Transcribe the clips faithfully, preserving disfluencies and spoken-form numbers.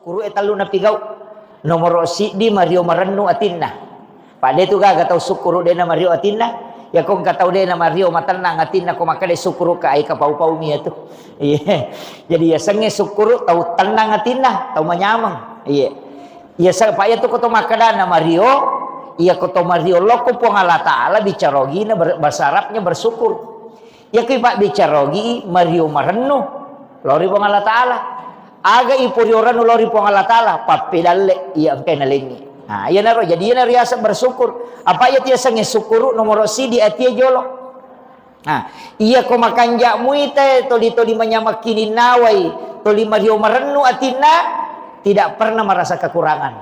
Sukkuru e tellu napigau. Nomoro siddi mario marennu atinna. Pada itu gaga tau sukkuru de na mario atinna. Ya ko engka tau de na mario matennang atinna ko makkeda sukkuru ka ai kapau-pau mi atu. Iya. Jadi ya sengnge sukkuru tau tennang atinna, tau manyameng. Iya. Iya sa pa iya tu ko to makkeda na mario, iya ko to mario loko Puang Allah Taala bicara ogina ber-, bahasa Arabnya bersyukur. Iya kui pabbicara ogi mario marennu lori Puang Allah Taala. Aga i porio rennu lori Puang Allah Taala, pappedalle iya engkai nalengi. Nah, iyanaro jadi iyanaro riaseng bersyukur. Apa iya tiasengnge sukkuru nomoro sidi atie jolo. Nah, iya ko makanja muite toli-toli manyameng kininnawai, toli mario marennu atinna, tidak pernah merasa kekurangan.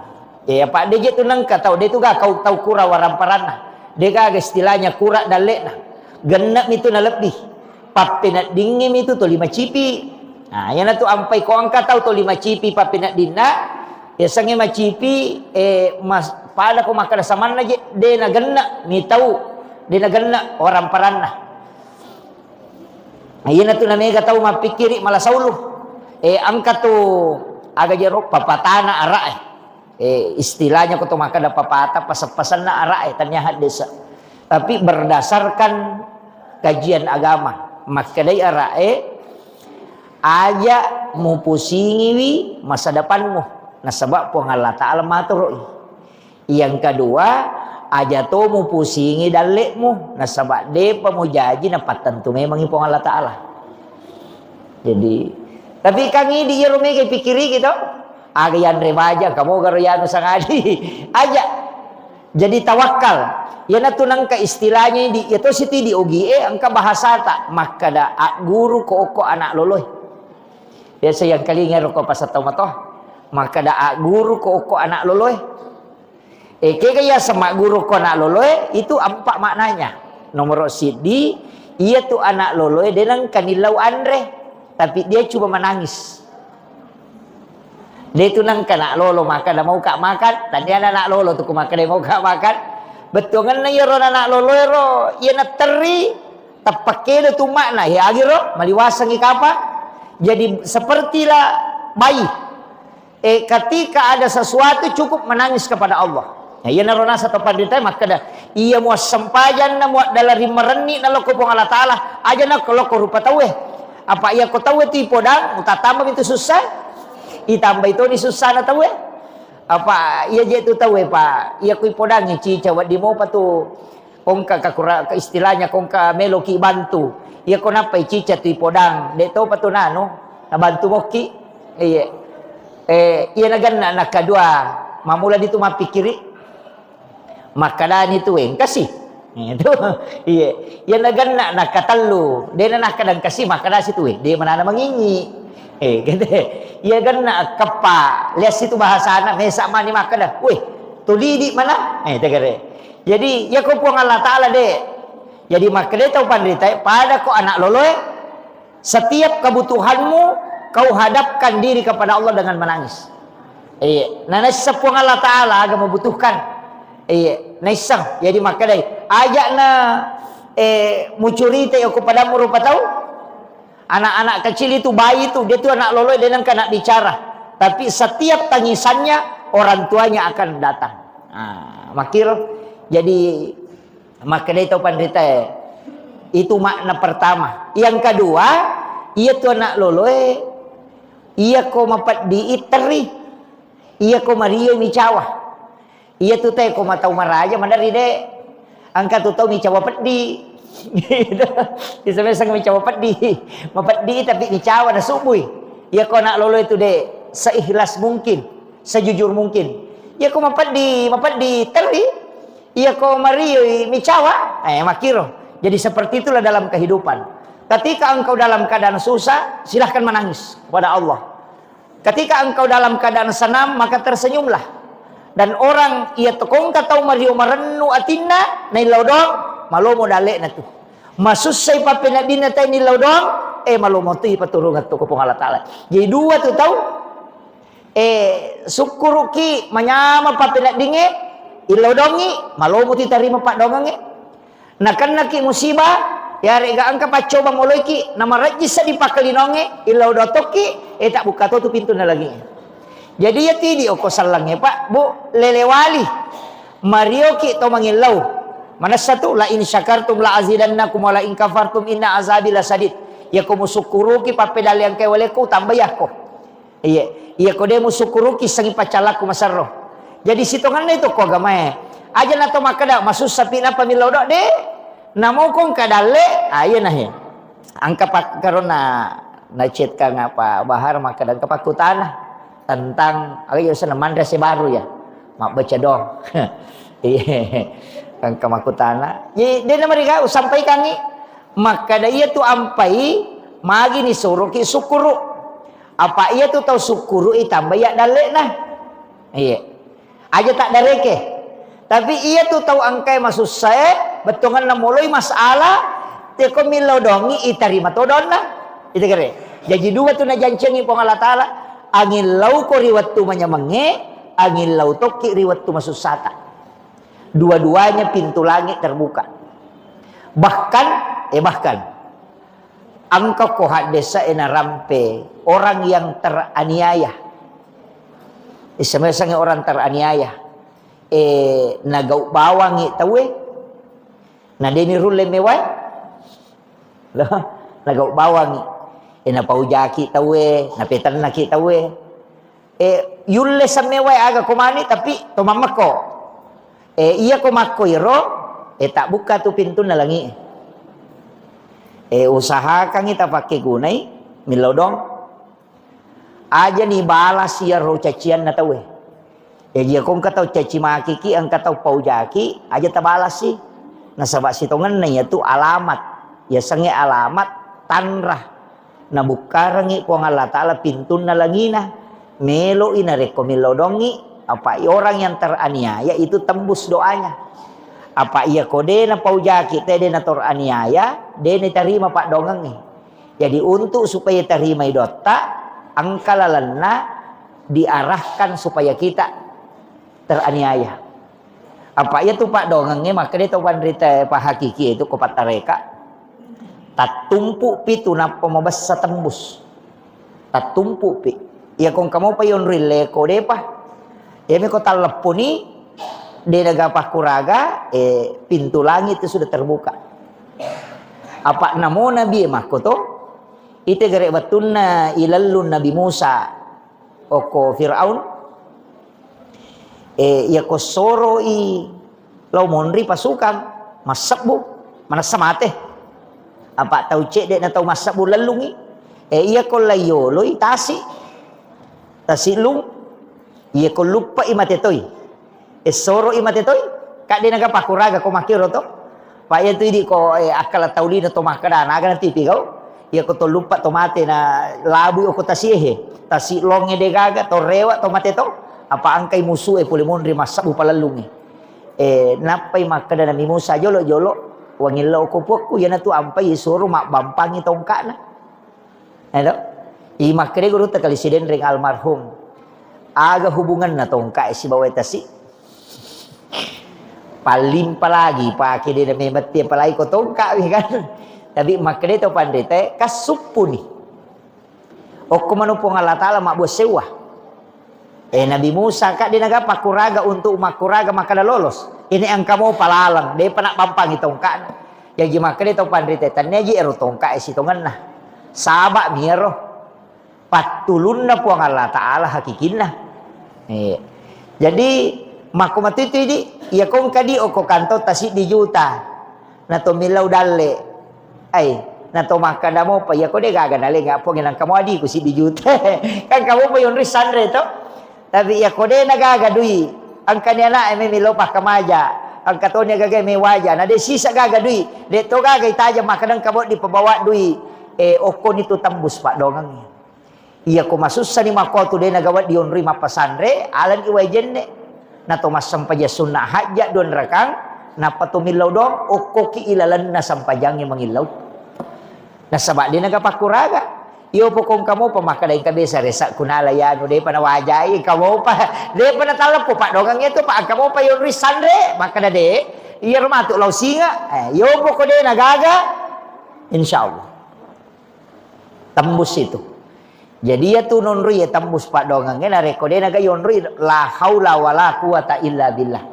Ya, apa de je tu nengka tau, de tu ga kau tau kura waramparanna. De gaga istilahnya kura dallekna. Genne mi tu nalebbi. Pappeneddingnge mi tu toli macipi. Nah, iyanatu ampai ko engka tau toli macipi pappeneddinna, yasengnge macipi, eh, mas-, pada ko makkeda samanna je, de na genne mi tau, de na genne waramparanna. Nah, iyanatu namega tau mappikkiri mala saulu. Eh, engka tu aga jero papatana ara'e. Eh, istilahnya ko to makkeda papata, paseng-pasenna ara'e, tania haddesa. Tapi berdasarkan kajian agama, makkedai ara'e, aja mupusingiwi masa depanmu, nasaba Puang Allah Taala matoroi. Yang kedua, aja to mupusingi dalle'mu, nasaba depa mujaji napattentu memangi Puang Allah Taala. Jadi, tapi kan idi iyaro mega pikiriki to. Aga yanre baja, kamoga ro yanu sangadi. Aja. Jadi tawakkal. Iyanatu nengka istilahnya di, iya to siti di ogi e, engka bahasata. Makkeda agguru ko okko anak loloe. Biasa yang kalinga ro ko pasatau mato. Makkeda agguru ko okko anak loloe. Eh, kega iya semagguru ko anak loloe, itu empat maknanya. Nomoro siddi, iya tu anak loloe de nengka nillau anre, tapi dia cuma menangis. De tu nengka anak lolo makkeda mau ka makan, tania anak lolo tu ku makkeda mau ka makan. Bettuangenna iyaro anak loloe ro, iya naterri, teppakkeda tu makna, ya agiro, maliwasangi kapa. Jadi sepertilah bayi. Eh, ketika ada sesuatu cukup menangis kepada Allah. Nah, iyanaro nasa to panritae makkeda, iya muassempajanna muaddala ri marenni na lokko Puang Allah Taala, aja na lokko rupa tauwe. Apa iya ko tauwe tu ipodang, mutatamba itu susah. Itambai toni sussana tauwe. Apa iya je tu tauwe, Pak? Iya ko ipodangi cica wedding mopa tu Kongka kakura-, ke istilahnya kongka meloki bantu. Iya ko nappai cica tu ipodang, de topa tu nanu, nabantu mokki. Iya. Eh, iya naganna nakadua, mamula ditu mappikiri. Makkadani tu engkasi. Itu. Iya. Iya naganna nakatellu, de na nakkada engkasi, makkadasi tu, eh, de manana mangingi. Eh, gitu. Iya ganna keppa, lias itu bahasana, mesa mani makkada, weh, tulidi mana? Eh, tegere. Jadi, iya ko Puang Allah Taala, de. Jadi, makkedai tau panritae, pada ko anak loloe, setiap kebutuhanmu, kau hadapkan diri kepada Allah dengan menangis. Iya, na naisseng Puang Allah Taala aga membutuhkan. Iya, naisseng. Jadi, makkedai, aja na, eh, mucurita ko padamu rupa tau. Anak-anak kecil itu, bayi itu, dia tuh anak loloe, dia nengka nak bicara. Tapi setiap tangisannya, orang tuanya akan datang. Ah, makkiro. Jadi, makkedai tau panritae, itu makna pertama. Yang kedua, iya tu anak loloe, iya ko mapeddi terri, iya ko mario micawa. Iya tu te ko matau maraja, maderri de. Engka tu tau micawa peddi. Gitu. Bisa-bisa micawa peddi. Mapeddi tapi micawa na subui. Iya ko anak loloe tu de, seikhlas mungkin, sejujur mungkin. Iya ko mapeddi, mapeddi terri. Iya ko marioi micawa, eh, makkiro. Jadi seperti itulah dalam kehidupan. Ketika engkau dalam keadaan susah, silahkan menangis kepada Allah. Ketika engkau dalam keadaan senang, maka tersenyumlah. Dan orang iya tokongka tau mario marennu atinna, naillau doang, malomo dalle'na tu. Masussai pappeneddinna tai nillau doang, eh, malomo tu ipaturungeng tu ko Puang Allah Taala. Jadi dua tu tau, Eh, sukkuruki manyameng pappeneddingnge, illau dongi, malomo tu tarima paddoangengnge. Nakennaki musibah, yarega engka paccoba moloiki, namarejji seddi pakkalinongnge, illau dotokki, eh, tabbukka to tu pintunna langi'e. Jadi, iya tidi okko sellengnge, Pak, Bu, lelewali. Marioki to mangillau. Manessa tu, "La in syakartum la azidannakum wa la in kafartum inna azabi lasadid." Iyako musukkuruki pappedalleang kewalekku, tambai akko. Iya, iyako de musukkuruki, sengi paccalakku maserro. Jadi, sitongenna itu ko agamae. Aja nato makkeda, "Masussapi nappa millau do," de. Namokong kadalle, ah, iya nahe. Angka pakkaronna na chat kang apa Bahar makkeda, angka pakkutana tentang, aga ya, sana manre sebaru ya. Mabbaca dong. Iya. Angka makkutana. Jadi, de namariga usampaikangi. Makkeda iya tu ampai, magi ni suruki sukkuru. Apa iya tu tau sukkuru i tambai ya dallena. Iya. Aja tak dareke. Tapi iya tu tau engkae masussae, bettuanganna moloi masalah, teko millau dongi itarima to donna. Itu kere. Jaji dua tu najancengi Puang Allah Ta'ala, angillau ko ri wettu manyamengnge, angillau tokki ri wettu masussata. Dua-duanya pintu langit terbuka. Bahkan, eh bahkan, engka ko haddesa e narampe orang yang teraniaya. Iseng-isengnge orang teraniaya. Eh, nagau bawangi tauwe. Na deni rulle mewae. Loh, nagau bawangi. Eh, napaujaki tauwe, napetennaki tauwe. Eh, yulle semmewae aga ko mani, tapi to mammekko. Eh, iya ko makko iro, eh, tabbukka tu pintunna langi. Eh, usahakangi tapakkegunai, millau dong. Aja ni balas iyaro cacianna tauwe. Jaji, iyako engka tau caci makiki, engka tau paujaki, aja tabalasi. Nasaba sitongenna iyatu alamat. Yasengnge alamat tanra. Nabukkarengngi Puang Allah Ta'ala pintunna langina. Melo'i narekko millau dongi, apa orang yang teraniaya itu tembus doanya. Apa iyako de napaujaki, te de natoraniaya, de nitarima paddoangengnge. Jadi, untuk supaya tarimai dotta, engka lalenna diarahkan supaya kita teraniaya. Apa iya tu paddoangengnge, makkeda to panrita pahakiki itu ko pattareka. Tattumpu pi tu nappa mabessa tembus. Tattumpu pi. Iya ko engka mopa yonri leko depa. Iya mi ko talleppuni, de naga pakkuraga, eh, pintu langit itu sudah terbuka. Apa namo Nabi e makko to, ite gare wettunna ilellung Nabi Musa okko Firaun, eh, iya ko soroi lao monri pasukang, massebbu, manessa mate. Apa tau cedde na tau massebbu lellungi, eh, iya ko laiyoloi tasi, tasi lung, iya ko luppai mate toi. Essoro'i mate toi, kadde naga pakkuraga ko makkiro to. Pa iya tu idi ko, eh, akkala tau lino to makkeda, naga na tipi kau. Iya ko to luppa to mate na labui okko tasi ehe. Tasi longe de gaga to rewa to mate to. Apa angkai musu e pole monri massebbu palellungi. Eh, nappai makkeda Nabi Musa, "Jolo-jolo, wangillau ko puakku, iyanatu ampai isuro mabbampangi tongka'na." Edo? I makkeda gurutta kali Sidenreng almarhum. Aga hubunganna tongka e sibawa tasi? Pallimpa lagi pake de na memette apalagi ko tongka wi kan. Tapi makkeda to panrita e, kassuppuni. Okko manu Puang Allah Ta'ala mabbua sewwa. Eh, Nabi Musa, kak, de naga pakkuraga untuk makkuraga makkeda lolos. Ini engka mo palaleng, depa nabbampangi tongka'na. Jaji makkeda to panrita, tennia ji ero tongka e sitongenna. Saba mi ero pattulunna Puang Allah Ta'ala hakikinna. Eh. Jadi, makko matuitui di, iya kongka di okko kantotta siddi juta. Na to millau dalle. Ai, na to makkeda mopa, iya ko de gaga nalenga Puang, nangka mo adiku siddi juta. Kan kamu pa yonri sanre to. Tapi iya ko de na gaga dui, engka ni anak e memillau pakkamaja, engka to ni gaga mewaja, na de sisa gaga dui, de to gaga itaja makkeda engka boddi pabawa dui, eh, okko ni tu tembus paddongeng. Iya ko masussani makkuatu de nagawa dionroi mappasanre, alani wai jenne. Na to massempajang sunna hajja dua rakang, nappa to millau doang, okkoki ilalenna sempajangnge mangillau. Nasaba de naga pakkuraga. Iyo pokong kamopa makkeda engka besa resa kunala yanu depa nawajai kamopa. Depa natalleppo paddongeng itu pa kamopa yonroi sanre makkeda de. Iya rumatu lau singa. Eh, iyo poko de nagaga. Insyaallah. Tembus itu. Jadi, iya tu nonroi ya tembus paddoangengnge, narekko de naga yonroi, la haula wala quwata illa billah.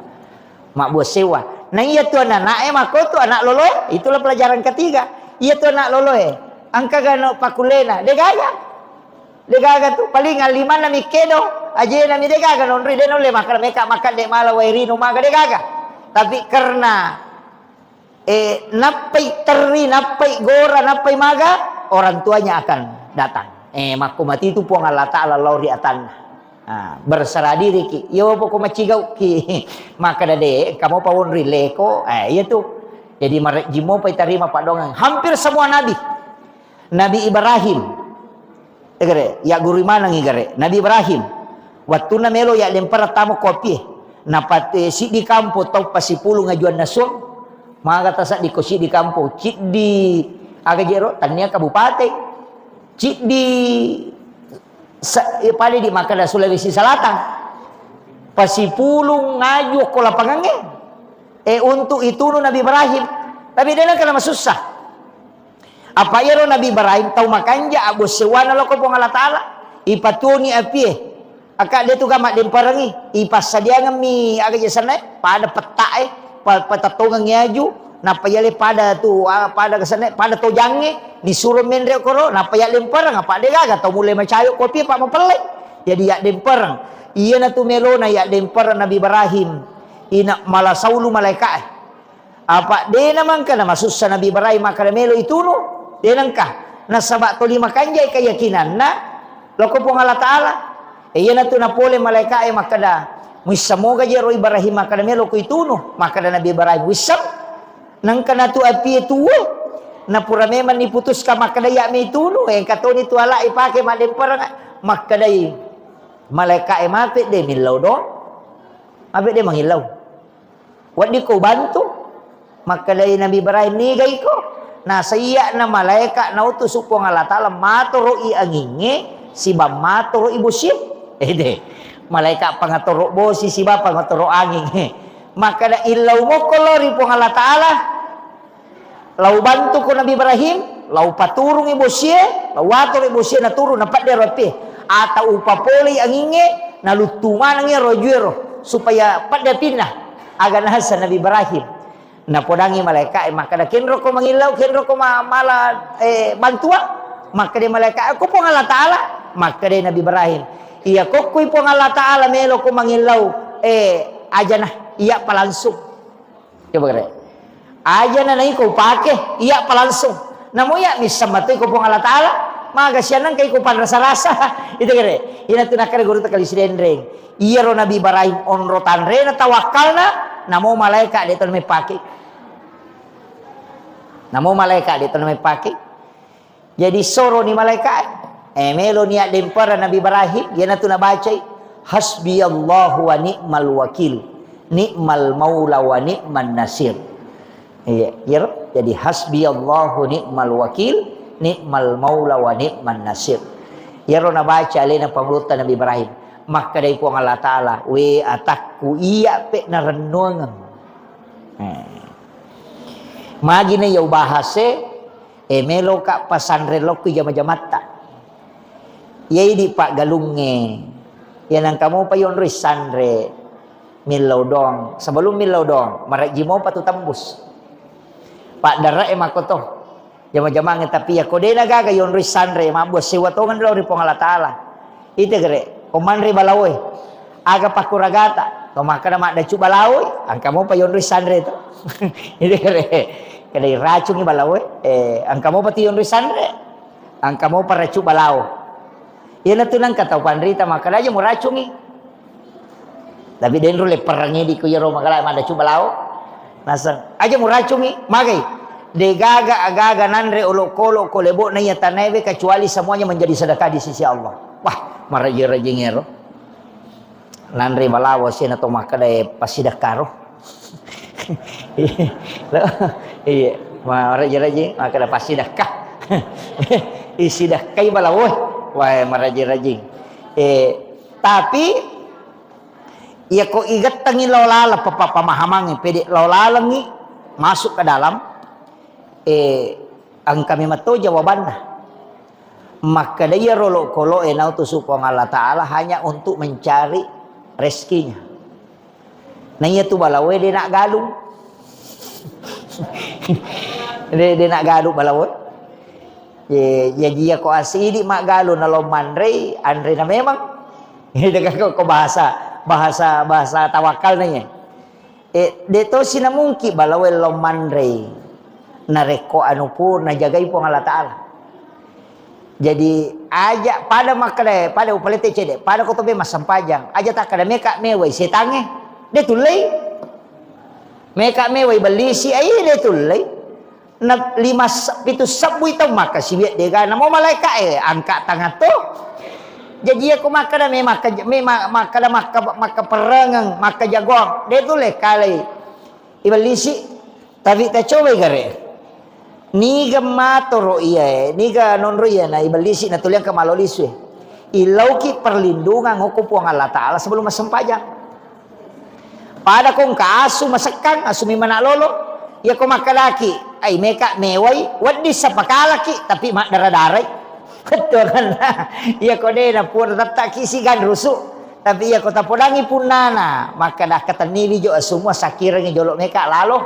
Mabbua sewa. Na iya tu anak-anak e, makko tu anak loloe, itulah pelajaran ketiga. Iya tu anak loloe, engka gano pakullena, de gaga. De gaga tu, paling allimanna mi kedo, ajena mi de gaga nonroi, de naulle makkeda meka makkeda de mala wae rino maga, de gaga. Tapi karena, eh, nappai terri, nappai gora, nappai maga, orang tuanya akan datang. Eh, makko mati tu Puang Allah Ta'ala lao ri atanna. Ah, berserah diri ki. Yo poko macigau ki. Makkeda de, engka mopa wonroi leko. Eh, iya tu. Jadi marejji mopa itarima paddoangeng. Hampir semua nabi. Nabi Ibrahim. Egare, ya guru maneng igare. Nabi Ibrahim. Wattunna melo ya dempara tamo kopie. Napate siddi kampo tau pasipulung ajuanna suang. Maga tasaddi ko siddi kampo. Ciddi aga jero, tania kabupaten. Ciddi sa-, eh, pada di makkeda Sulawesi Selatan. Pasipulung ngaju ko lapangangnge. Eh, untuk itunu Nabi Ibrahim. Tapi de nengka masussa. Apa iyaro Nabi Ibrahim tau makanja, abbo sewwana loko Puang Allah Ta'ala. Ipatuoni apie. Aka de tu ga maddemperengi. Ipassadiangemmi aga je sennae, pada pettae, pa-, patettongengngi aju, nappa yale pada tu, ah, pada kesennae, pada tojangnge, nisuro menre koro, nappa yadempereng, apa de gaga tau mulle macayo kopi, apa mapelle. Jadi yadempereng. Iyana tu melona yadempereng Nabi Ibrahim. Ina mala saulu malaikae. Apa dena mangka namasussa Nabi Ibrahim makkeda melo itunu, dena engka. Nasaba toli makanjai keyakinanna loko Puang Allah Ta'ala. E, iyanatu napole malaika'e makkeda, "Muissa moga jero Ibrahim makkeda melo ko itunu?" Makkeda Nabi Ibrahim, "Wisseng." Nengka natu apie tuwe. Napura memang niputuskan makkeda iya me itunu, engka toni tu ala ipake maddempereng. Makkedai malaika'e, "Mape de millau do? Mape de mangillau?" Weddikko ubantu? Makkedai Nabi Ibrahim, "Nigaiko?" Nasaiya na malaeka nautusu Puang Allah Ta'ala, matoro'i angingnge, siba matoro'i bosie. Ede. Malaeka pangatoro bosi, siba pangatoro anging. Makkeda, "Illau mokko lao ri Puang Allah Ta'ala. Lau bantuko Nabi Ibrahim, lau paturungi bosie, lau atoro'i bosie naturung, napeddero apie. Ata upapolei angingnge, naluttu manengngi ero ajuero, supaya pedde apinna." Aga nahasa Nabi Ibrahim. Napodangi malaeka'e makkeda, "Kenroko mangillau, kenroko ma-, mala, eh, bantuang?" Makkeda malaeka'e, "Ko Puang Allah Ta'ala." Makkeda Nabi Ibrahim, "Iya kokkoi Puang Allah Ta'ala meloko mangillau, eh, ajana, iya pa langsung." Coba kere. Ajana naiko upake, iya pa langsung. Namo iya misseng matoi ko Puang Allah Ta'ala, maga siannang kaiko panrasa-rasa. Itu kere. Ina tu nakkeda guru tekali sidenreng. Iyaro Nabi Ibrahim onro tanrena tawakkalna, namo malaeka de tona mepake. Namo malaeka de tona mepake. Jadi soroni malaeka'e. Eh, meloni addempereng Nabi Ibrahim, iyanatu nabacai, "Hasbiyallahu wa ni'mal wakil, ni'mal maula wa ni'man nasir." Iya, iyaro. Jadi, "Hasbiyallahu ni'mal wakil, ni'mal maula wa ni'man nasir." Iyaro nabaca alena pangulutta Nabi Ibrahim. Makkedai Puang Allah Ta'ala, "We atakku, iya pe narennuangeng." Eh. Magi na iya ubahase, E, meloka pasanre lokko jama-jamatta. Iya idi paggalungnge. Iya nangka mopa yonroi sanre millau doang. Sebelum millau doang, marejji mopa tu tembus. Paddare'e makkoto. Jama-jamangnge, tapi iya ko dena gaga yonroi sanre, mabbua sewa tongeng lao ri Puang Allah Ta'ala. Ite gere, ko manre balaoe. Aga pakkuragata? To makkeda maddacu balaoi, engka mopa yonroi sanre to. Ite gere, kedai racungi balaoe, eh, engka mopa tu yonroi sanre. Engka mopa racu balao. Iyanatu nengka tau panrita makkeda aja muracungi. Tapi denro lepperengi di ku yero magala maddacu balao. Naseng, aja muracungi, magai. Degaga agaga nanre olokolo ko lebo'na iya tanaewe kecuali semuanya menjadi sedekah di sisi Allah. Wah, maraji-rajingero. Nanre balawo sena to makkedae pasidekka ro. Iya, maraji-rajing makkeda pasidekka. Isidekkai balawo. Wah, maraji-rajing. Eh, tapi iya ko igettengi lao laleng papa-, pemahamangngi, pede lao lalengngi masuk ke dalam, eh, engka memang to jawabanna. Makkeda iyaro olokolo'e nautusu Puang Allah Ta'ala hanya untuk mencari rezekinya. Na iya tu balaoe de' naggalung. De', de' naggalung balaoe. Ye, jaji iya ko asidi maggalung nalo manrei, anrena memang. Ini dengan ko, ko bahasa, bahasa, bahasa tawakal na iya. Eh, de' tosi namungki balaoe lao manrei. Narekko anu pun najagai Puang Allah Ta'ala. Jadi, aja pada makkeda, pada upalete cede, pada ko tobe massempajang. Aja takkeda meka mewai setangnge. De' tullei. Meka mewai bellisi, ai de' tullei. Na lima se-, pitu sebbui tau makkasiwiang dega namo malaeka'e angka tangatto. Jaji iya ko makkeda me makka-, me ma-, makkeda makka-, makkaperrengeng, makkajagoang, de' tulle kalai ibellisi. Tapi tacobai gare. Niga matoro iyae, niga nonro iya na ibellisi natuliang ke malo lisue. Ilauki perlindungan okko Puang Allah Ta'ala sebelum massempajang. Pada ko engka asu masekkang, asu memang lolo. Iya ko makkedaki, ai meka mewai, wedding sapakalaki, tapi maddara-darai. Betul kan? Iya ko de' na pura tettaki sigan rusu. Tapi iya ko tapodangi punnana, makkeda katenniwi jo asu mua sakkirengngi jolo meka lalo.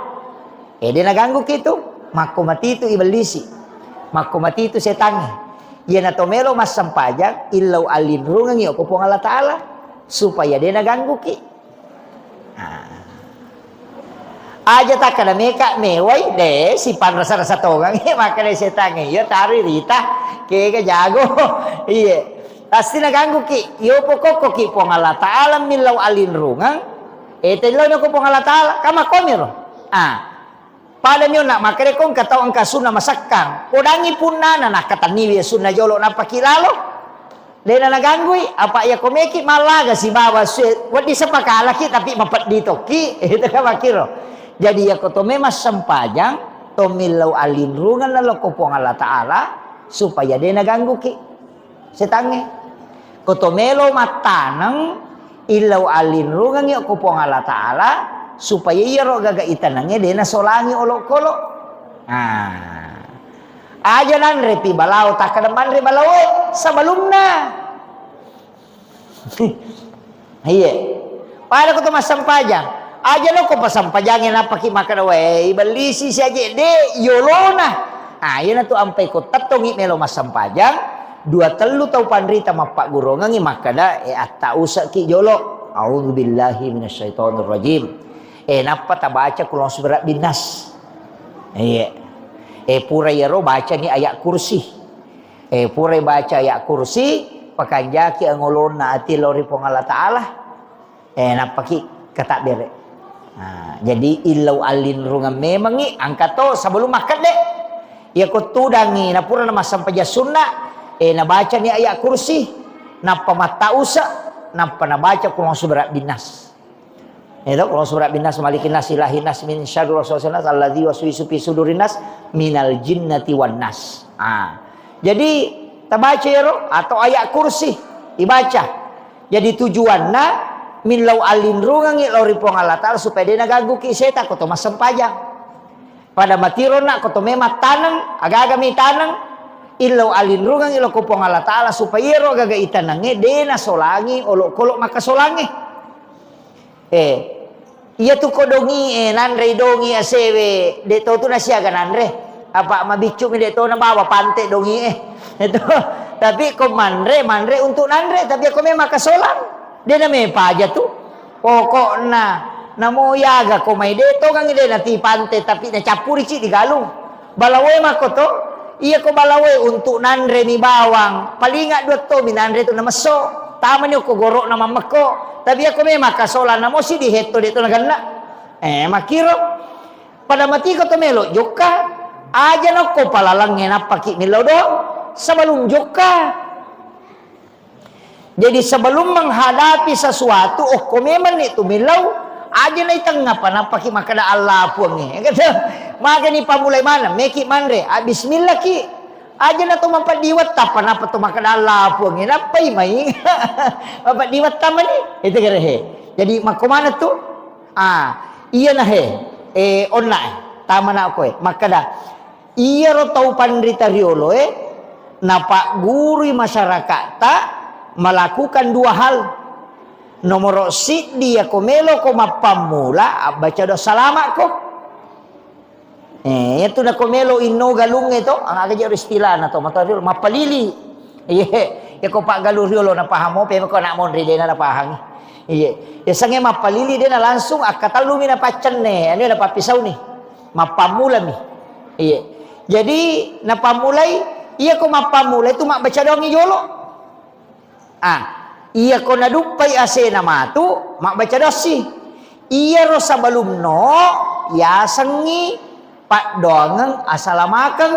Eh, de' naganggu ki tu. Makko matitu ibellisi. Makko matitu setangnge. Iya na to melo massempajang, illau allinrungengi okko Puang Allah Ta'ala. Supaya de' naganggu ki. Nah. Aja takkeda meka mewai, de' sipanrasa-rasa tongang, makkeda setangnge. Iya tari rita, kega jago. Iye. Pasti naganggu ki. Iyo pokokko ki Puang Allah Ta'ala millau allinrungeng. Eh, tellau nako Puang Allah Ta'ala, kamakkomiro. Ah. Pada mionna makkeda ko engka tau engka sunna masekkang. Podangi punnana nakkatenniwi sunna jolo nappaki lalo. De'na naganggui, apa iya ko meki mallaga sibawa sue, wedding sepakalaki tapi mapeddi tokki. Itu kan makkiro. Jadi iya ko to memang sempajang, to millau allinrungeng nalokko Puang Allah Ta'ala, supaya de' nagangguki setangnge. Ko to melo mattaneng, illau allinrungengngi okko Puang Allah Ta'ala, supaya iyaro gaga itanengnge de' nasolangi olokolo. Nah. Aja nanrepi balao, takkeda manre balaoe sebelumna. Iya. Pada ko to massempajang. Aja noko passempajangnge nappaki makkeda, "Weh, ibellisi siaje de' yolona." Ah, iyanatu ampai ko tettongi melo massempajang, dua tellu tau panrita mappaggurongengngi makkeda, "Eh, atta useki jolo." A'udzubillahi minasyaitonirrajim. Eh, nappa tabaca Qul a'udzu birabbin nas. Iya. Eh, pura iyaro bacani ayat kursi. Eh, purai baca ayat kursi, pakanjaki angolonna ati lao ri Puang Allah Ta'ala. Eh, nappaki katabbere. Nah, jadi illau allinrungeng memangngi, angka to sebelum makkedde. Iya ko tudangngi, napura namassempajang sunna, eh, nabacani ayat kursi, nappa mattausa, nappa nabaca Qul a'udzu birabbin nas. Itu, Qul a'udzu birabbin nas, malikin nas, ilahin nas, min syarril waswasil khannas, alladzi yuwaswisu fi sudurin nas, minal jinnati wan nas. Ah. Jadi, tabaca ero atau ayat kursi dibaca. Jadi tujuanna millau allinrungengngi lao ri Puang Allah Ta'ala supaya de' nagangguki setan ko to massempajang. Pada matironna ko to memang taneng, aga-aga mi taneng, illau allinrungengngi lao ko Puang Allah Ta'ala supaya ero gaga itanengnge de' nasolangi olokolo makkasolangnge. Eh, iya tu ko dongi e, nanrei dongi asewe, de' to tu nasiaga nanre. Apa mabiccu mi de' to nabawa pante dongi e. Itu. Tapi ko manre, manre untuk nanre, tapi ko memang kasolang, de' name paja tu. Pokokna, namo yaga ko mai de' tongangngi de' nati pante, tapi nacappurici digalung. Balawoe makko to, iya ko balawoe untuk nanre mi bawang, palinga dua to mi nanre tu namesso. Tamani okko goro'na mammekko. Tapi iya ko memang kasolang namo si dihetto de' to nagenna. Eh, makkiro. Pada matiko to melo jokka, aja nokko palalengnge nappaki millau doang. Sebelum jokka. Jadi sebelum menghadapi sesuatu, okko memenni tu millau, aja naitengngapa nappaki makkeda Allah puangnge. Gitu. Magani pamulai maneng, meki manre, ah, bismillah ki. Aja na to mapeddi wettang, apa napa to makkeda Allah puangnge, nappai mai. Mapeddi wettang mani. Itu kira he. Jadi makko maneng tu? Ah, iya na he. Eh, onna eh. Tamana okko e. Makkeda, iyaro tau panrita riolo e, Napaggurui masyarakatta melakukan dua hal. Nomoro siddi, yako meloko mappammula, abbaca doa salama'ko. Eh, iyatu nako melo inno galungnge to, aga je istilahna to, matoa riolo, mappalili. Iye, yako paggalung riolo napahang mope, mako anak monri dena napahangi. Iye, yasengnge mappalili dena langsung akkatallumi napaccenne, anu napappisauni. Mappammulami. Iye. Jadi napammulai, iyako mappammulai tu mabbaca doangngi jolo. Ah, iyako naduppai asena matu, mabbaca doassi. Iyaro sebelumno yasengngi paddoangeng asalamakeng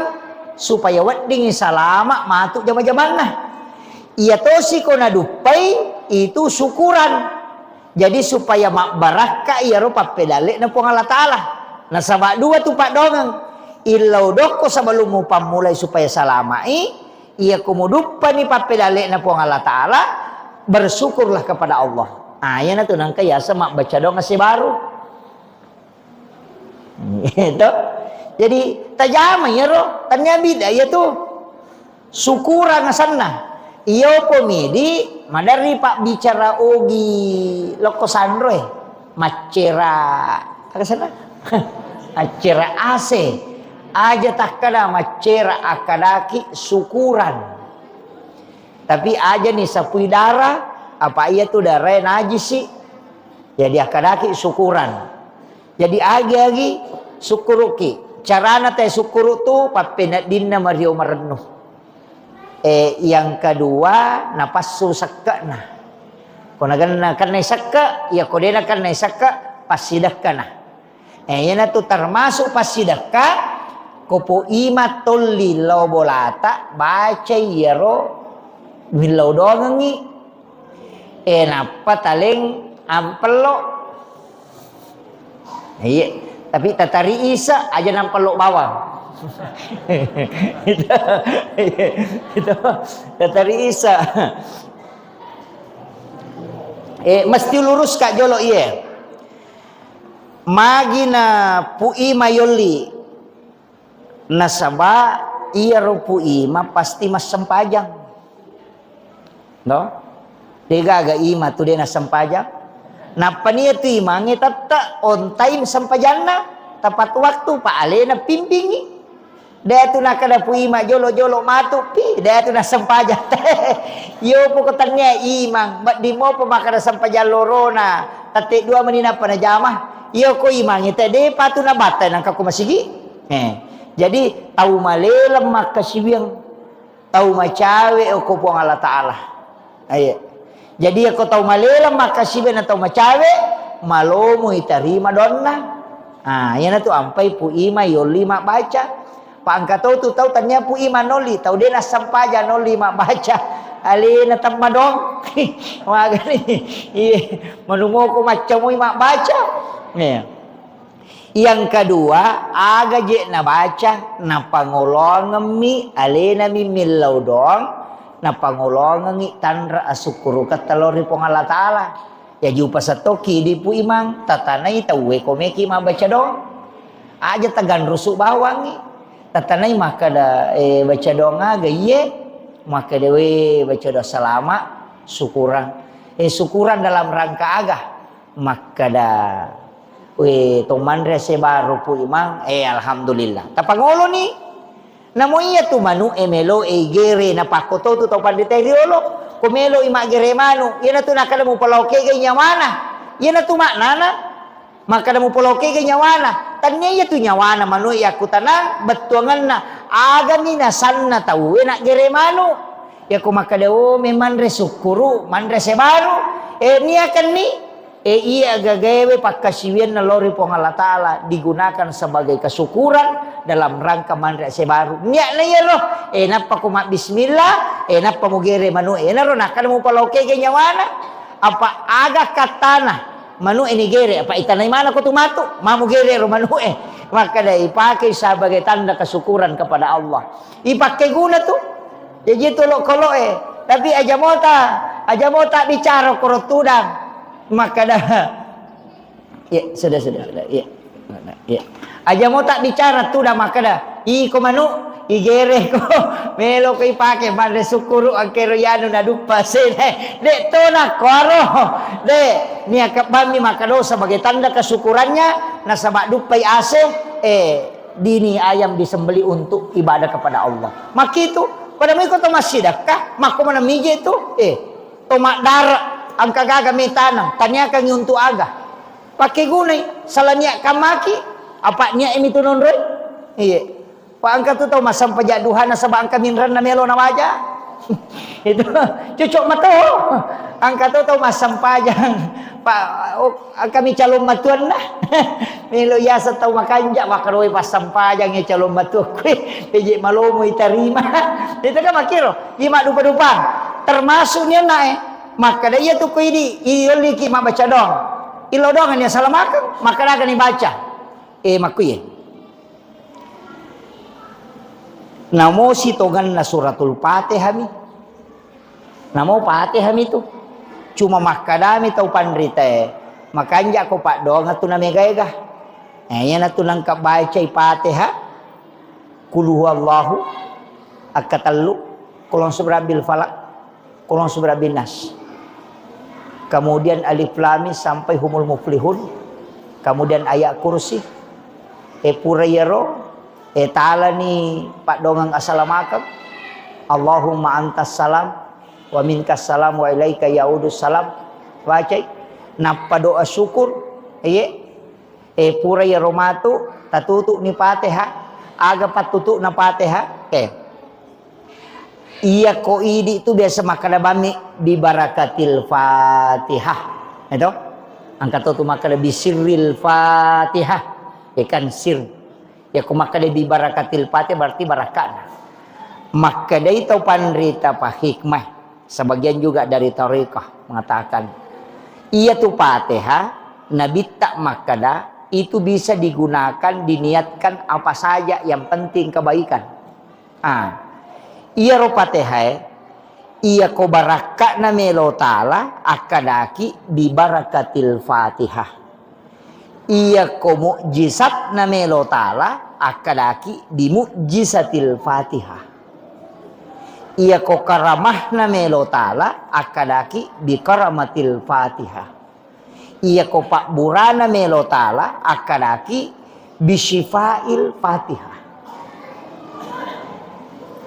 supaya weddingngi salama matu jama-jamanna. Iyatosi ko naduppai itu syukuran. Jadi supaya mabbarakka iyaro pappedalle'na Puang Allah Ta'ala. Nasaba dua tu paddoangeng. Illau dokko sebelum mupammulai supaya salama'i, iyako muduppani pappedalle'na Puang Allah Ta'ala, bersyukurlah kepada Allah. Ah, iyanatu nangka yaseng mabbaca doang ase baru. Gitu. Jadi, tajama iyaro, tania bidda iyatu. Syukurang asenna. Iyopo midi, maderri pabbicara ogi lokko sanroe. Maccera, aga senna? Maccera ase. Aja takkada maccera, akkadaki syukuran. Tapi aja ni sapui dara, apa iyatu darae najisi. Jadi akkadaki syukuran. Jadi agi-agi sukkuruki. Carana te sukkuru tu pappeneddinna mario marennu. Eh, yang kedua, napassu sekke'na. Ko nagenna kennai sekke', iya ko dena kennai sekke', passidekkana. Eh, iyanatu termasuk passidekka, ko poima tolli lao bolata, bacai iyaro millau doangengngi. Eh, nappa taleng ampello. Iya, tapi tatari isa aja nampello bawang. Itu, itu, tatari isa. Eh, mesti lurus ka jolo iye. Magi na pu'i mayolli. Nasaba iyaro puima pasti massempajang. No? Degaga ima tu de nassempajang. Nappa nia tu imangnge tette on time sempajanna, tepat waktu, pa alena pimpingi. De tu nakada puima jolo-jolo matu pi, de tu nassempajang. Yo poko tania imang, wedding mopa makkada sempajang lorona, tette dua meni nappa najama. Yo ko imangnge te de patu nabatta nangka ko masigi. Eh, jadi tau maleleng makkasiwiang, tau macawe okko Puang Allah Ta'ala. Aye. Jadi okko tau maleleng makkasiwiang na tau macawe, malomo itarima donna. Ah, iyanatu ampai pu ima yolli mabbaca. Pa engka to tu tau tania pu ima nolli, tau de nassempajang nolli mabbaca. Alena temmadong. Magani. Iye, manumoko maccamoi mabbaca. Iya. Yang kedua, aga je nabaca, napangolongemmi, alenami millau doang, napangolongengi tanra asukkuruketta lao ri Puang Allah Ta'ala. Jaji upasettoki idi pu imang, tatanai tauwe komeki mabbaca doang. Aja taganrusu bawangi. Tatanai makkada, eh, baca doang aga iye, makkada we baca doang salama, syukuran. Eh, syukuran dalam rangka aga? Makkada, "We, to manre ase baru pu imang, eh, alhamdulillah." Tapangoloni. Namo iya tu manu e melo e igere, napakko to tu tau pandita riolo. Ko melo i maggere manu, iyanatu nakkada mupalaokegai nyawana. Iyanatu maknana. Makkada mupalaokegai nyawana. Tania iya tu nyawana manu e yakkutanang, bettuangenna. Agami nasanna tauwe naggere manu. Yako makkada, "Oh, memanre sukkuru, manre ase baru." Eh, niakanni, eh, iya gagaewe pakkasiwianna lao ri Puang Allah Ta'ala digunakan sebagai kesyukuran dalam rangka manre ase baru. Niatna iyaro, eh, nappa ko mabbismillah, eh, nappa mugere manu, eh, naro nakkada mupalaokegai nyawana. Apa aga kattana manu e nigere, apa itanai mana ko tu matu, mamugere ro manu e. Makkada ipake sebagai tanda kesyukuran kepada Allah. Ipakke guna tu. Jaji tu olokolo'e. Tapi aja mota, aja mota bicara koro tudang. Makkada. Ya, sudah, sudah, sudah. Ya. Ya. Aja mota bicara tudang makkada. Iko manu, Igereko, meloko ipake manre sukkuru, angkero yanu naduppa sena. De' to nakkuaro. De', niakka bammi makkadosa sebagai tanda kesyukurannya, nasaba duppai ase, eh, dini ayam disembelih untuk ibadah kepada Allah. Makkitu, pada mui ko to massidakka, makko mana mije tu, eh, to maddara, angka gaga metanang, taniakangi untuk aga. Pakegunai, salaniakkan maki, apa niat emi tu nonroi? Iye. Pa engka tu tau massempajang duha nasaba engka minrenna melo nabaca. Itu cocok mato. Engka tu tau massempajang. Pa, oh, engka mi calon matuanna. Melo yaseng tau makanja, makkaroi passempajang ya calon matua kue. Peje malomo itarima. Itu kan makkiro. Ima dupa-dupa. Termasuk ni anak eh. Makkada iya tu ko idi, iyolliki mabbaca doang. Ilo doang ni asalamakeng, makkada ni baca. Eh, makkuye. Namo sitongenna suratul Fatihah mi. Namo Fatihah mi tu. Cuma makkadami tau panritae, makanja ko paddoang tu namega-ega. Eh, iyana tu nangka bacai Fatihah, Qul huwallahu, akkatellu, Qul a'udzu birabbil falaq, Qul a'udzu birabbin nas. Kemudian Alif Lam Mim sampai Humul Muflihun. Kemudian ayat kursi. Eh, pura iyaro, eh, talani paddoangeng asalamakeng. Allahumma antas salam wa minkas salam wa ilaika yaudus salam. Bacai. Nappa doa syukur. Iye. Eh, pura iyaro matu, tatutu'ni Fatihah. Aga pattutu'na Fatihah? Eh. Iya ko idi tu biasa makkada bammi bi barakatil Fatihah. Itu? Engka to tu makkada bi sirril Fatihah. Ya kan sir. Ya ko makkada bi barakatil Fatihah berarti barakana. Makkadai tau panrita pa hikmah. Sebagian juga dari tarekat mengatakan, iya tu Fatihah, Nabitta makkada, itu bisa digunakan, diniatkan apa saja, yang penting kebaikan. Ah, iyaro Fatihah, iya ko barakka'na melo taala, akkadaki bi barakatil Fatihah. Iyako mu'jizatna melo taala, akkadaki bi mu'jizatil Fatihah. Iyako karamahna melo taala, akkadaki bi karamatil Fatihah. Iyako pabburana melo taala, akkadaki bi syifail Fatihah.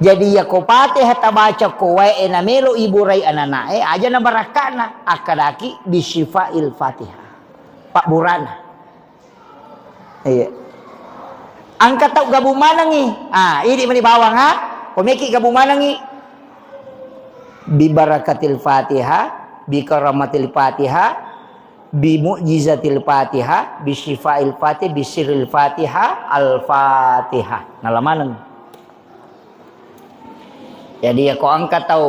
Jadi, iyako Fatihah tabaca ko wae na melo iburai anana'e, aja na barakka'na, akkadaki bi syifail Fatihah. Pabburana. Iya. Engka tau gabung manengngi. Ah, idi mani bawang, ha? Ko meki gabung manengngi. Bi barakatil Fatihah, bi karamatil Fatihah, bi mu'jizatil Fatihah, bi syifail Fatihah, bi sirril Fatihah, Al-Fatihah. Nala maneng. Jadi, yako engka tau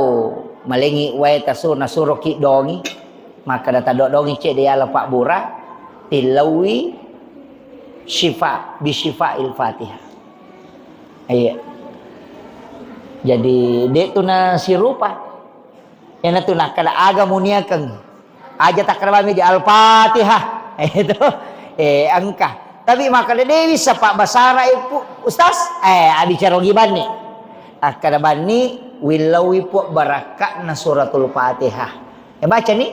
malengi wae tasu-, nasuroki dongi, makkada taddo dongi cedde yala pabbura, tillauwi syifa, bi syifail Fatihah. Iya. Jadi, de tu nasirupa. Iyana tu nakkada aga muniakeng. Aja takkada bami di Al-Fatihah. Itu. Eh, engka. Tapi makkada dewi sapa basara ipu, Ustaz? Eh, abicara gibanni. Akkada banni, willauwi Puang barakka'na suratul Fatihah. Eh, baca ni.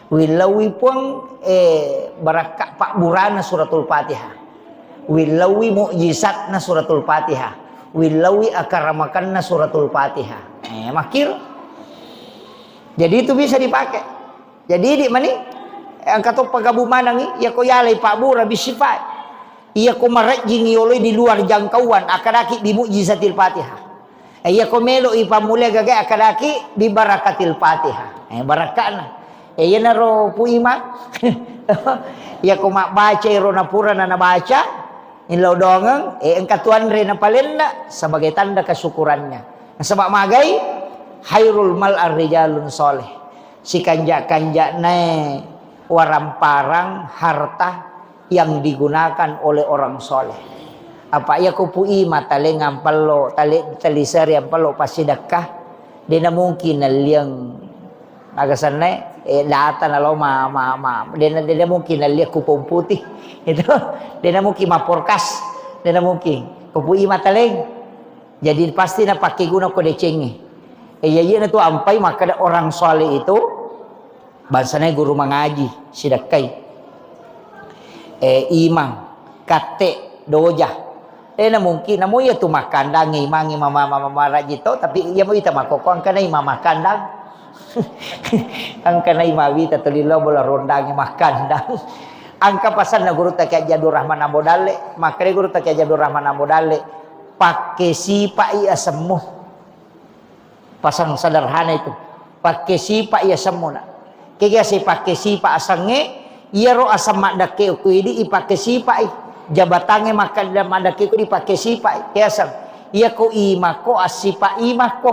Willauwi Puang, eh, barakka pabburana suratul Fatihah. Willauwi mu'jizatna suratul Fatihah. Willauwi akaramakanna suratul Fatihah. Eh, makkiro. Jadi itu bisa dipakai. Jadi, idi mani, engka to pagabung manengngi, iyako yalai pabbura bi syifa. Iyako marejjingi yoloi di luar jangkauan, akkadaki bi mu'jizatil Fatihah. Eh, iyako melo ipammulia gaga, akkadaki bi barakatil Fatihah. Eh, barakka'na. Eh, iyanaro Pu Ima. Iyako mabbaca iro napura na nabaca, illau dongeng, eh, engka tuanre napalenna sebagai tanda kesyukurannya. Nasaba magai, khairul mal ar-rijalun soleh. Sikanja-kanjanae waramparang harta yang digunakan oleh orang soleh. Apa iya ko Pu Ima taleng ampello, tale-, taliseri ampello passidekka, dena mungkin nalliang aga senna, eh, data nalo ma, ma, ma, dena, dena mungkin nalliang kupon putih. Itu, dena mungkin maporkas, dena mungkin. Ko Pu Ima taleng, Jadi pasti napakkeguna ko decengnge. Eh, iya, iya, natu ampai makkeda orang soleh itu bangsana guru mangaji, sidekkai. Eh, imang, katte, doja. Eh, na mungkin, namu iya tu makkandang, imang, imang, mama, mama, maraji to, tapi iya mu ita makkoko angkana imang makkandang. Angkana imang wita tuli lo bola rondang makkandang. Angka pasanna guru ta Kiai Haji Abdul Rahman Ambo Dalle, makkeda guru ta Kiai Haji Abdul Rahman Ambo Dalle, pakke sipa'i asemmu. Pasang sederhana itu. Pakke sipa'i asemmu, nak. Kega si pakke sipa asengnge, iyaro aseng maddekke ku idi ipakke sipa'i. Jabatangnge makkeda maddekke ku idi pakke sipa'i. Ke aseng. Iyako imakko, assipa imakko.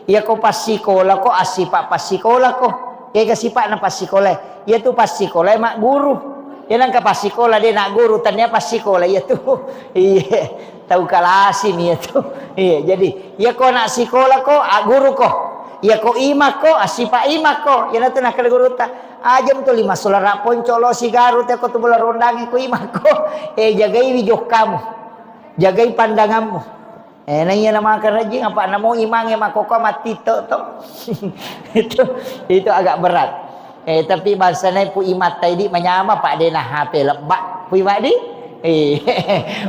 Iyako passikolako, assipa passikolako. Kega sipa'na passikola. Iyatu passikolai magguru. Iya nengka passikola de' nagguru, tania passikola iyatu. Iya, tau kalasimi iyatu. Iya, jadi iyako ana' sikolako, agguruko. Iyako imakko, assipa imakko. Iyanatu nakkeda gurutta. Aja' mutuli massulara ponco lo sigaru te ko tu bola rondangnge ko imakko. Eh, jagaiwi jokkamu. Jagai pandanganmu. Eh, na iya na makarajing, apa' namo imangnge makkoko mattitto to. Itu, itu agak berat. Eh, tapi bangsana Pu Imatta idi manyama, apa' de' na H P lebba', Pu Ima di. Eh,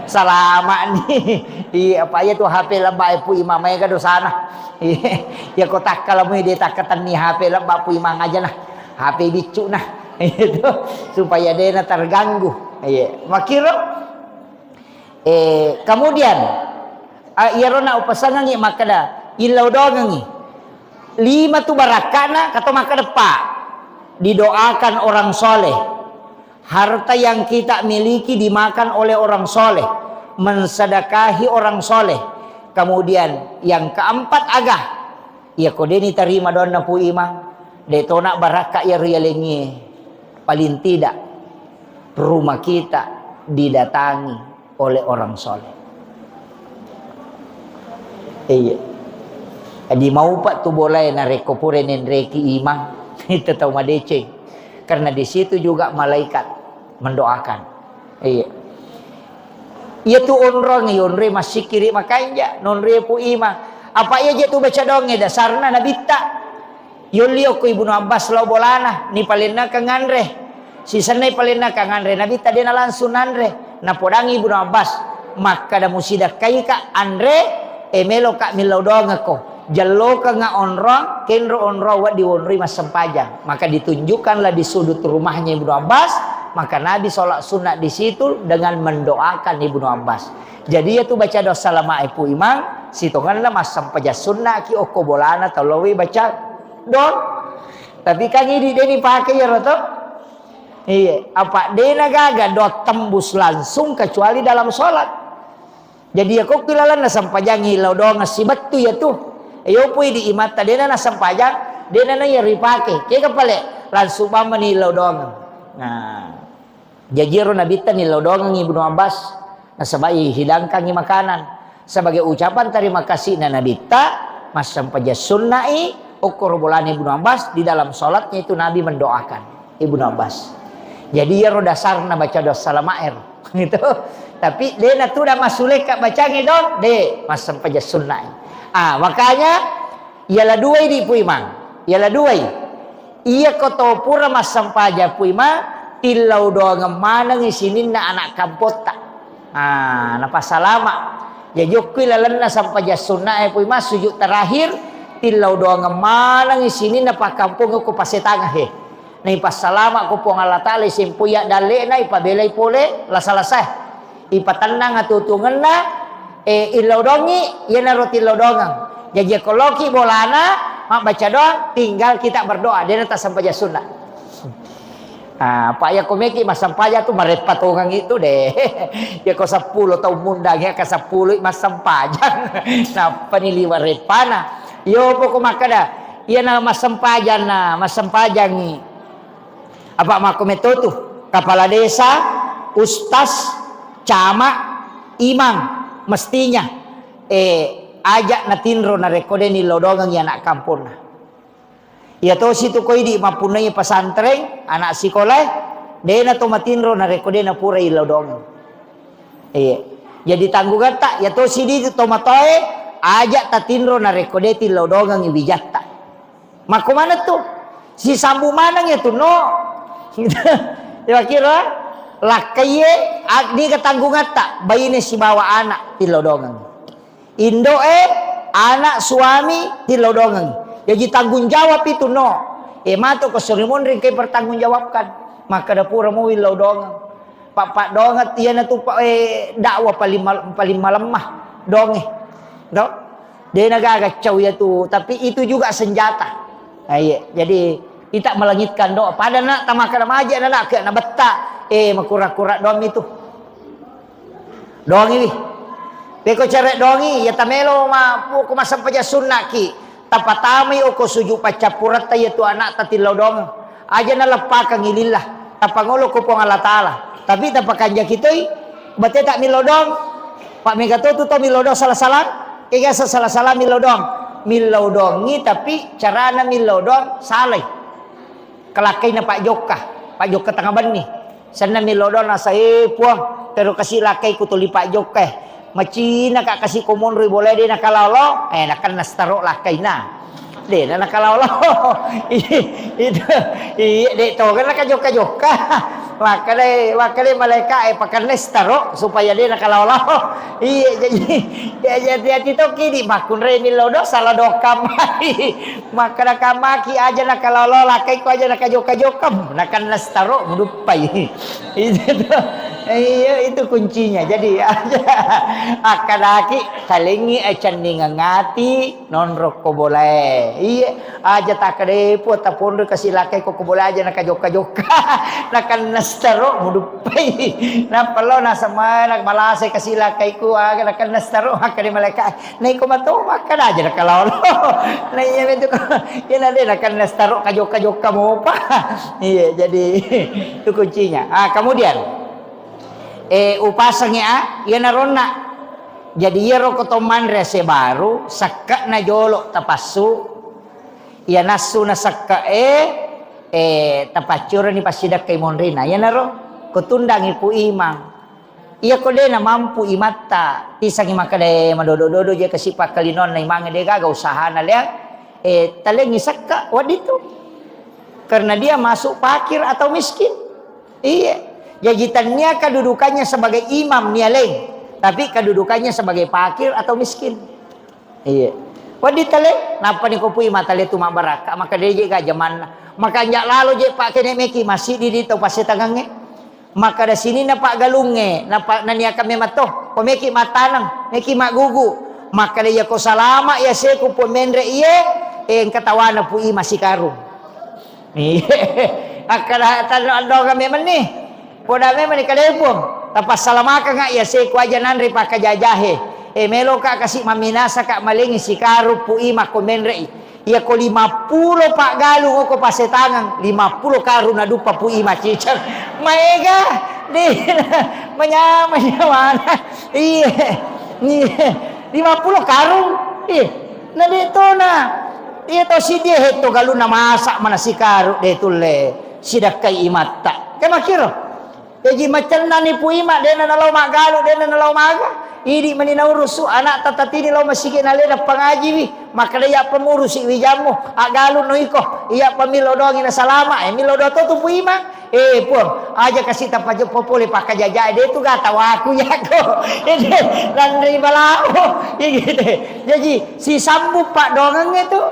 salama' ni. Iya, apa' iya tu H P lebba' e Pu Ima, maega dosana. Iya, iya ko takkalamu de' takkatenni H P lebba' Pu Ima aja na. H P biccu na. Itu supaya de' na terganggu. Iya, makkiro. Eh, kemudian, ah, iyaro na upasangengngi makkeda, illau doangengngi. Lima tu barakka'na, kato makkeda, Pak, didoakan orang soleh. Harta yang kita miliki dimakan oleh orang soleh. Mensedekahi orang soleh. Kemudian, yang keempat aga, iyako de' nitarima doanna Pu Imang, de' tona barakka' iyaro yalengngie. Paling tidak, rumah kita didatangi oleh orang soleh. Iya. Jadi maupa' tu bolae narekko pura nenreki imang, itu tau madeceng. Karena di situ juga malaikat mendoakan. Iya. Iya tu onrong, iya onroi massikkiri makanja, nonroi Pu Imang. Apa' iya je' tu baca doangnge dasarna nabitta. Yolli okko Ibnu Abbas lao bolana, nipalennakang anre. Sisenna ipalennakang anre, nabitta de' na langsung nanre. Napodangi Ibnu Abbas, makkeda musidakkaika anre, e meloka millau doangekko. Jallokengnga onrong, kenro onrong wedding wonroi massempajang. Maka ditunjukkanlah di sudut rumahnya Ibnu Abbas, maka Nabi sholat sunnah di situ dengan mendoakan Ibnu Abbas. Jadi, iya tu baca doa salama e Pu Imang, sitongenna massempajang sunnaki okko bolana tau lowwi baca doa. Tapi kan idi de' nipake iyaro to? Iya, apa' de' na gaga doa tembus langsung kecuali dalam sholat. Jadi, iya kokki lalenna sempajangngi lao doangeng sibettu iya tu. Iyo pui di imatta de' na nassempajang, de' na naiya ripake. Kega pale langsung mammani lao doangeng. Nah. Jaji ero nabitta nillau doangengngi Ibnu Abbas, nasaba ihidangkangngi makanan. Sebagai ucapan terima kasihna nabitta, massempajang sunna'i okkoro bolana Ibnu Abbas, di dalam sholatnya itu Nabi mendoakan Ibnu Abbas. Jadi iyaro dasarna baca doa salama ero. Gitu. Tapi de' natuda massulekka bacangngi dong, de', massempajang sunna'i. Ah, makanya Yala duai di Puimang. Yala duai. Iyako to pura massempajang Puimang, tillau doangeng manengngi sininna ana' kampotta. Ah, napasalama. Jaji okkoi lalenna sempajang sunnae Puimang, sujud terakhir, tillau doangeng manengngi sininna pakkampongeng ko pasetangeng he. Naipassalama ko Puang Allah Taala, isempoi dalle'na, ipabelai pole lasa-lasae. Ipatennang atuo-tuongenna, eh, illau dongi, iyanaro tillau doangeng. Jaji ko loki bolana, mabbaca doang, tinggal kita berdoa, de'na tassempajang sunna. Ah, apa' iyako meki massempajang tu mareppa tongeng itu de'. Iyako seppulo taung mundang, iyaka seppulo massempajang. Nappani liwa' reppana. Iyo poko makkeda, iyana massempajang na, massempajangngi. Apa' makko metto tu, kepala desa, ustaz, camat, imam, mestinya, eh, aja' natinro narekko de' nillau doangengngi ana' kamponna. Iya tosi tu ko idi' mappunnai pesantren, ana' sikolae, de'na to matinro narekko de' napurai illau doangeng. Iya. Jadi tanggungetta, ya to sidi tomatoae, aja tatinro narekko de tillau dongengi wijatta. Makko maneng tu, sisambu maneng ya tu no. Ya kira, lakkaiye, ag-, niga tanggungetta, baine sibawa anak tillau dongengi. Indo'e, anak, suami, tillau dongengi. Jaji tanggung jawab itu no. E, mato ko sori monri engkai pertanggungjawabkan. Makkada pura mo willau dongeng. Pa-, paddoangeng iyana tu pa-, eh, dakwah paling mal-, paling malemma donge. Do? Dena gaga cau iya tu, tapi itu juga senjata. Nah, iya. Jadi, ita melangitkan doa. Pada nak tamakada maja na nak ke na betta. Eh, makura-kura doang itu. Dongiwi. Peko cere dongi, ya tamelo ma, ko massempajang sunnaki. Tapatamai oko sujud paccappuretta iya tu anakta tillau dongeng. Aja naleppakang lillah. Tapangolo ko Puang Allah Taala. Tapi tapakanjaki toi, bate tak millau dong. Pak mega to tu to millau dong salah-salah. Kega salah-salah millau dong. Millau dongi tapi carana millau dong salai. Kalakkaina Pak Jokka, Pak Jokka Tengabenni. Senna millau dong nasa, "Eh, Puang, tero kasi lakkai ku tuli Pak Jokka, eh. Macina ka kasi ko monroi bola de nakalolo, eh, nakenna staro lakkaina." De na nakalolo. Itu, iya, de to kan nakajokka-jokka. Makkada, makkada malaika, eh, pakenna staro supaya de nakalolo. Iya, jadi, ya, jadi hati-hati toki di makkunrai millau dong, salah dong kamari. Makkada kamaki aja nakalolo, lakkaiko aja nakajokka-jokka, nakenna staro muduppai. Itu tuh. Iya, itu kuncinya. Jadi aja akkadaki talengi acenningeng ati nonrokko bolae. Iya, aja takkada, "Eh, Puang, taponro kasi lakkai ko, ko bola aja nakajokka-jokka." Nakenna staro muduppai. Nappa lo nasemana malasai kasi lakkai ku aga nakenna staro makkada malaika. Naiko mato makkada aja nakalolo. Nah, iya betul. Iya, na de nakenna staro kajokka-jokka mopa. Iya, jadi itu kuncinya. Ah, kemudian, eh, upasangi a, iya naronna. Jadi iyaro ko to manre ase baru, sekke'na jolo tapassu, iya nassu na sekke'e, eh, tapaccurani passidakkai monrina. Iyanaro ko tundangi Pu Imang. Iyako de namampu imatta, pisangi makkeda, "Eh, madodo-dodo je kasi pakkalinoanna imangnge, de gaga usahana lea." Eh, talengi sekka, wedding tu. Karena dia masuk fakir atau miskin. Iya. Jaji, tania kedudukannya sebagai imam nia leng, tapi kedudukannya sebagai fakir atau miskin. Iya. Wedding tale, nappani ko Pu Imang tale tu mabbarakka, maka de je ga jamanna. Maka anja lalo je pakkene meki masigi di tau passetangengnge. Makkeda sininna paggalungnge, napa-, naniakang memang to, ko meki mattaneng, meki maggugu. Makkeda, "Iyako salama yaseku Puang menre iye, eh, engka tawana Pu Imang sikarung." Iye. Akkeda tanro andoga memang ni. Poda memang ni kalepuang. Tapassalamakengnga yaseku aja nanre pakkajajahe. Eh, meloka kasi mamminasaka malengi sikarung Pu Imang ko menre i. Iyako lima pulo paggalung oko passetangeng, lima pulo karung naduppa Pu Imang ciceng. Maega, de, manyameng nyawana. Iye, iye. Lima pulo karung. Iye. Na de tona. Iye to sidie hetto galunna masa mana sikarung de tulle sidakkai imatta. Ke makkiro. Jaji macennani Pu Imang, dena nalao maggalu, dena nalao maga. Idi mani naurusu anakta tatini lao masigi nalena pangajiwi. Makkeda iya pamurusi wijammu, aggalu no iko. Iya pamillau doangi nasalama, eh, millau doang to tu Pu Imang. Eh, Puang, aja kasi tapajo popole pakkajaja, de tu gata waku yako. Ede, nanre balao. Iya gitu. Jaji, sisambu paddoangengnge tu.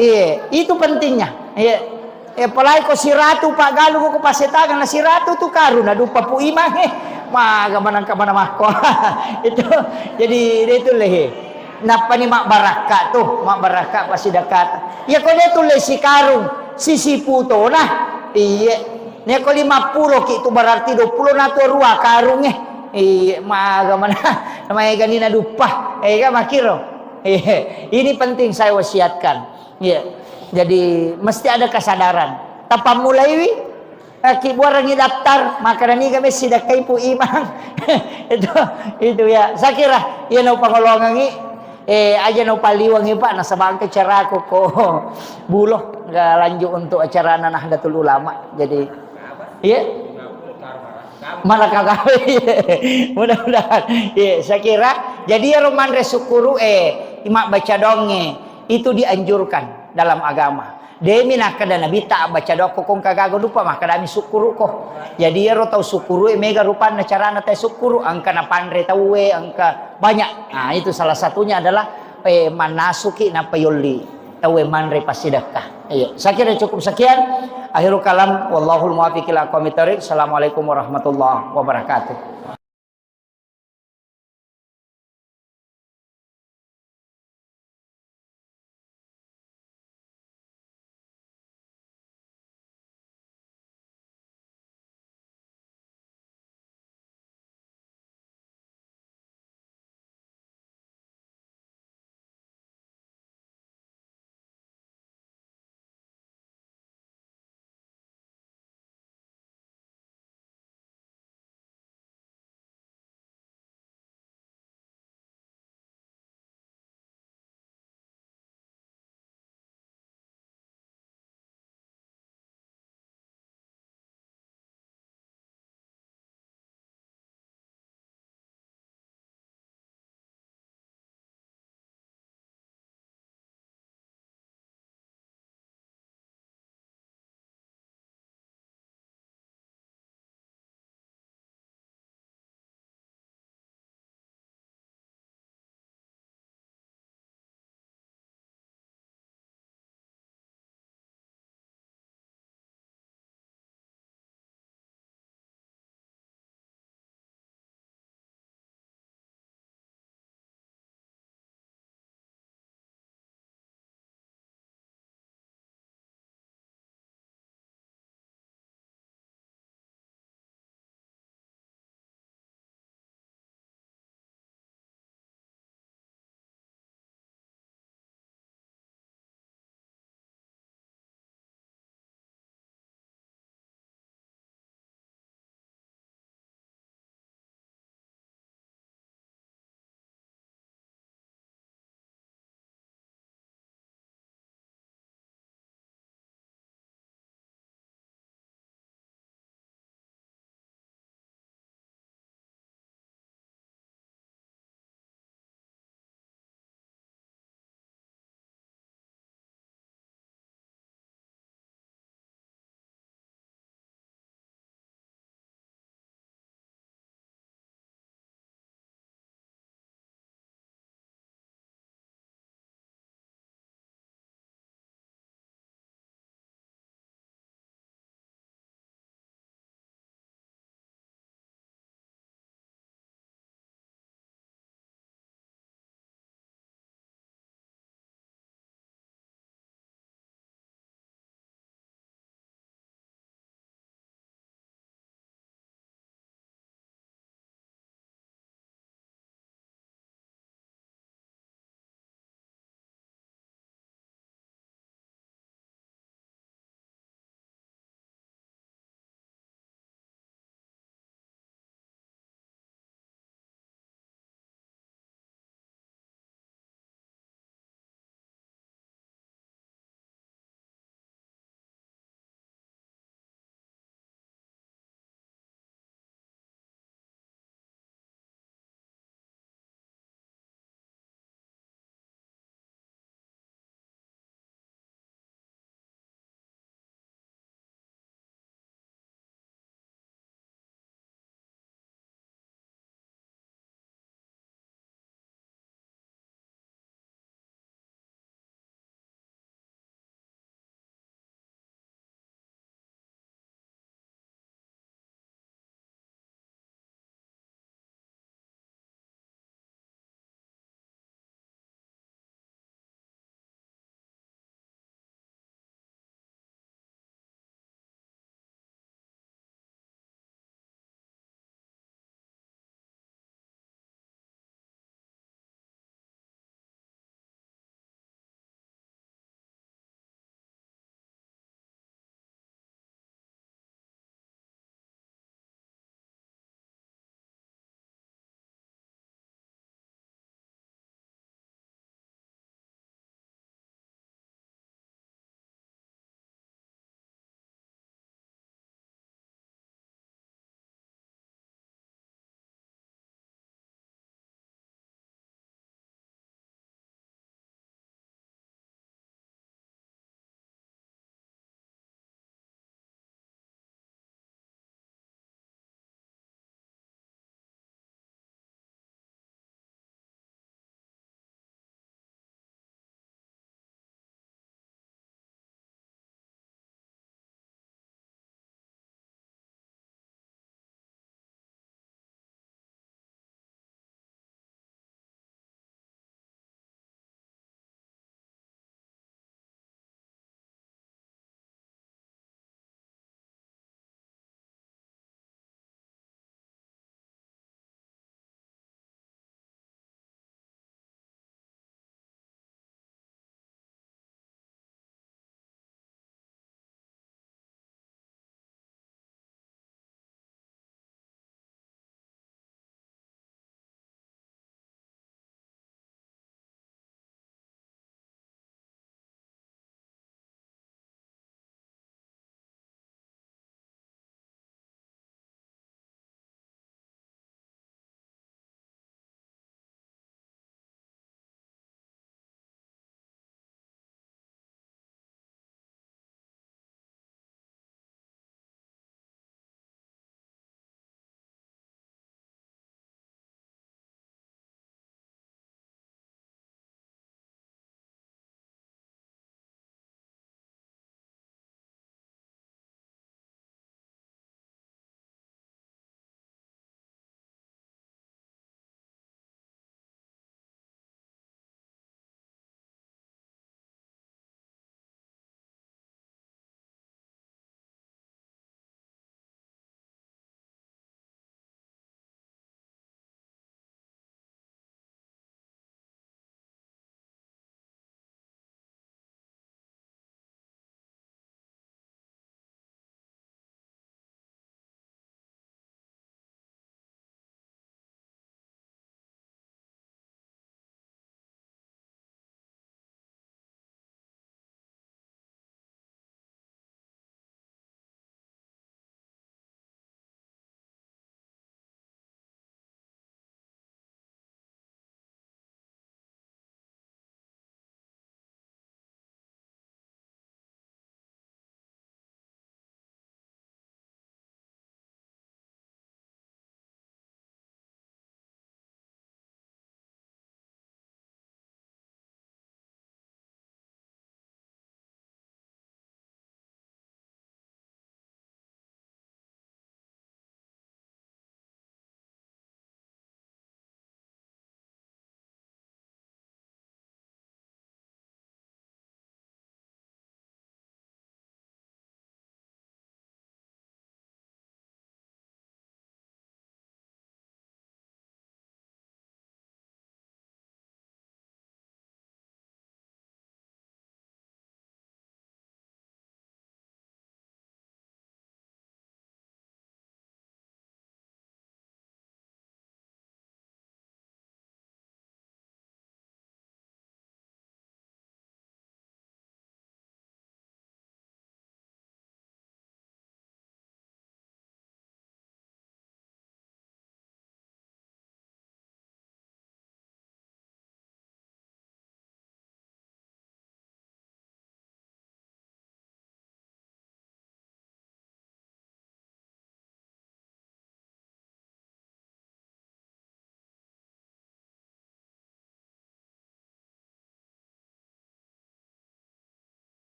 Iya, itu pentingnya. Iya. Eh, apalagi ko siratu paggalung ko passetangeng na siratu tu karung naduppa Pu Imang, eh. Maga manangka mana makko. Itu jadi de tulle, eh. Nappani mabbarakka tu, mabbarakka passidakkata. Iya ko de tulle sikarung, sisipu tona. Iye. Nia ko lima pulo ki tu berarti dua pulo na tu rua karung, eh. Iye, maga mana. Namanya gani naduppa. Eh, ga makkiro. Iye. Ini penting saya wasiatkan. Iya. Jadi mesti ada kesadaran. Tapammulaiwi, eh, ki buarangi daftar, makkeda niga messi dakkai Pu Imang. Itu, itu ya. Saya kira iya nau pangolongangi, eh, aja nau paliwangi Pak, nasaba engka caraku ko Bulo, nggak lanjut untuk acara Nahdlatul Ulama. Jadi, iya. Malakagawe. Mudah-mudahan. Iya, saya kira, jadi ero manre sukkuru e, mabbaca doangnge, itu dianjurkan dalam agama. Demi nakkeda Nabitta, abbaca doakko ko engka gaga dupa, makkedami sukkuruko. Jadi ero tau sukkuru e mega rupanna carana tau sukkuru, engka napanre tauwe, engka banyak. Nah, itu salah satunya adalah, eh, mannasuki nappa yolli tauwe manre passidekka. Iya, saya kira cukup sekian. Akhirul kalam, wallahul muwaffiq ila aqwamit thariq. Assalamualaikum warahmatullahi wabarakatuh.